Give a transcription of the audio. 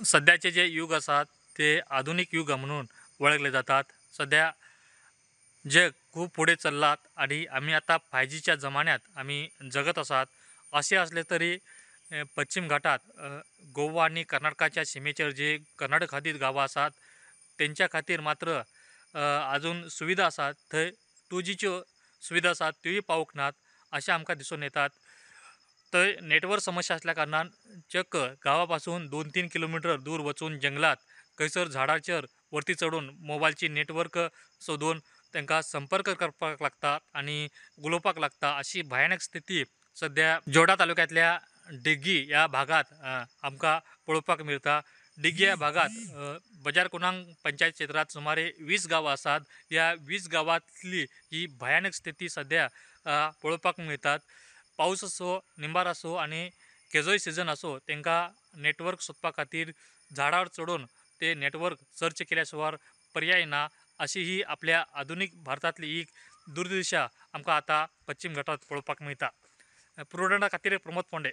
सध्याचे जे युग आसात ते आधुनीक युग म्हणून वळखले जातात। सध्या जग खूब फुडें चल्लात आनी आमी आतां 5Gच्या जमान्यात आमी जगत आसात। अशें आसलें तरी पश्चिम घाटात गोवा आनी कर्नाटकाच्या शिमेचेर जे कर्नाटक हद्दीत गांवां आसात तेंच्या खातीर मात्र अजून सुविधा आसात, थंय 2Gच्यो सुविधा आसात त्योय पावूंक नात अशें आमकां दिसून येतात। थंय नेटवर्क समस्या आसल्या कारणान चक्क गांवा पासून 2-3 किलोमिटर दूर वचून जंगलात खंयसर झाडाचेर वरती चडून मोबायलची नेटवर्क सोदून तांकां संपर्क करपाक लागता आनी उलोवपाक लागता। अशी भयानक स्थिती सध्या जोडा तालुक्यांतल्या डिग्गी ह्या भागात आमकां पळोवपाक मेळटा। डिग्गी ह्या भागात बजार कोणांग पंचायत क्षेत्रांत सुमारे 20 गांवां आसात। ह्या 20 गांवांतली ही भयानक स्थिती सध्या पळोवपाक मेळटात। पावस आसो, निंबार आसो आनी केजोय सिजन आसो, तांकां नेटवर्क सोदपा खातीर झाडार चडून ते नेटवर्क सर्च केल्या शिवाय पर्याय ना अशी ही आपल्या आधुनीक भारतांतली एक दुर्दिशा आमकां आतां पश्चिम घाटात पळोवपाक मेळटा। प्रुडंटा खातीर प्रमोद फोंडे।